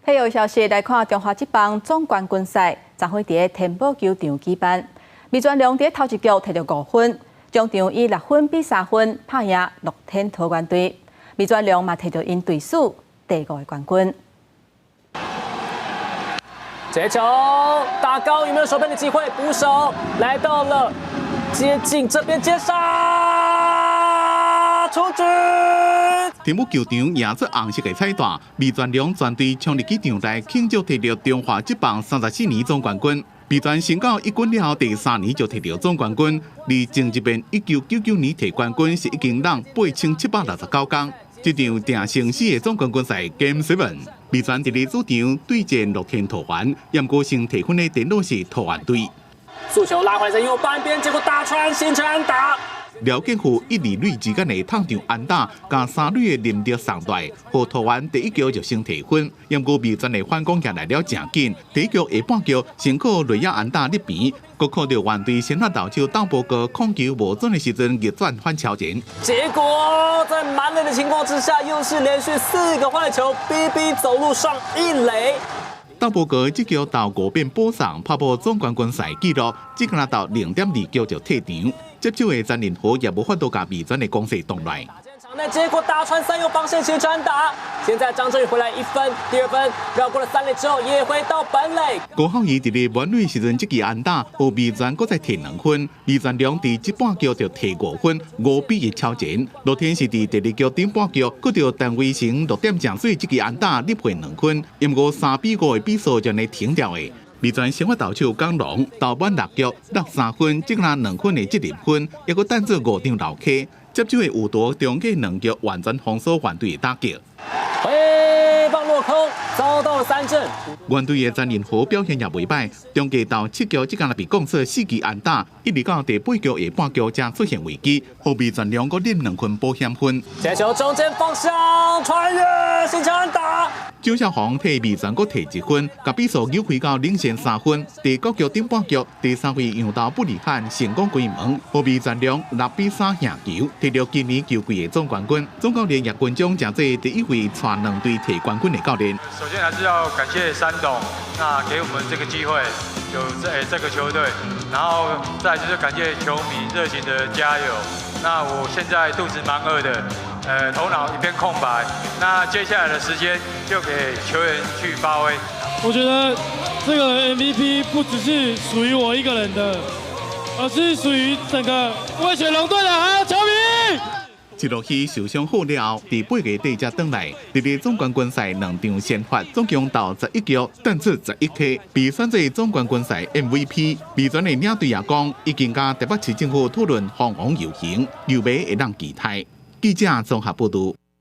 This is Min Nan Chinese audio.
體育消息來看，中華職棒總冠軍賽，昨昏佇天寶球場舉辦。味全龍佇頭一局摕著5分，終場以6分比3分拍贏樂天桃猿隊。味全龍嘛摕著𪜶隊史第五个冠軍。這球打高，有沒有守備的機會？捕手來到了接近這邊接殺出局。天母球場贏出紅色的彩帶，味全龍全隊衝入去場內慶祝摕著中華職棒34年總冠軍。味全升到一軍了後第三年就摕著總冠軍，離前一遍1999年摕冠軍是已經落8769工。這場定生死的總冠軍賽 Game Seven，味全佇咧主場對戰樂天桃猿，毋過先提分的電腦是桃猿隊。速球拉回來在右半邊，結果打穿形成安打。廖建富一二壘之間的碰撞安打，共三壘的林德送來，予桃猿第一局就先提分。毋過味全的反攻也來了誠緊，第一局下半局先靠內野安打入邊，閣靠著猿隊先發投手鄧波哥控球無準的時陣逆轉反超前。結果在滿壘的情況之下，又是連續四個壞球，逼逼走路上一壘。鄧波哥這局投五變保送，拍破總冠軍賽紀錄，只干焦投0.2局就退場。接手的詹林豪也無法度共味全的攻勢擋來。場內結果打穿三右防線形成安打，現在張振宇回來一分，第二分繞過了三壘之後也回到本壘。郭浩怡佇咧滿壘時陣這支安打，予味全閣再提2分，味全龍佇這半局就提5分，5比1超前。樂天是佇第二局頂半局，閣著陳威成落點正水這支安打入回2分，毋過3比5的比數就按呢停掉的。味全先發投手江龍投滿六局，落3分，只拿2分的責任分，抑閣等做五張流溪。接手的有多中繼兩局完全封鎖猿隊的打擊。揮棒落空，遭到了三振。猿隊的詹仁和表現也袂䆀，中繼投七局，只干焦被攻出四支安打，一直到第八局下半局才出現危機，予味全龍閣連2分保險分。接球中間方向穿越，形成安打。周少紅替味全閣提1分，共比數扭開到領先3分。第九局頂半局，第三位楊投不離漢成功歸門，予味全龍6比3贏球，摕著今年球季的總冠軍。總教練葉軍章成做第一位帶兩隊提冠軍的教練。首先還是要感謝山董，那給我們這個機會，有這個球隊，然後再就是感謝球迷熱情的加油。那我現在肚子蠻餓的。頭腦一片空白。那接下來的時間就給球員去發揮。我覺得這個 MVP 不只是屬於我一個人的，而是屬於整個味全龍隊的還有球迷。一落去受傷好了後，佇8月底才轉來，佇咧總冠軍賽兩場先發，總共投11局，彈出11 K，被選做總冠軍賽 MVP。味全的領隊也講，已經佮台北市政府討論封王遊行，球迷會當期待。記者綜合報導。